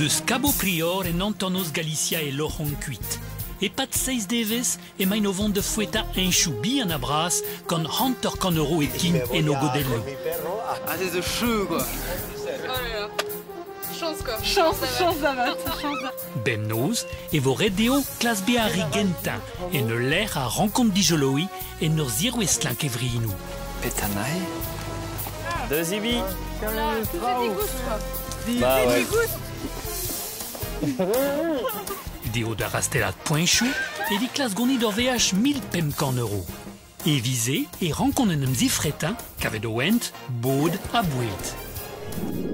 Deus Cabo Prior en hanternoz Galisia e loc'hont kuit. E-pad seizh devezh emaint o vont da foetañ heñchoù bihan ha bras gant 50 euro hepken en o godelloù. Ah, c'est the cheu, quoi. Oh là là. Chance quoi. Chance, chance avat, chance. Bemnoz e vo ret dezho klask bezañ ar re gentañ en ul lec'h a rankont dijoloiñ en ur zirouestlañ kevrinoù. Petra nae? Deus Ibi. Tout est dégoûte quoi. Bah ouais. Dezho da rastellat poeñchoù evit klask gonit ur veaj 1500 euro. Evit-se e rankont en em zifretañ, kavet o hent, bod ha boued.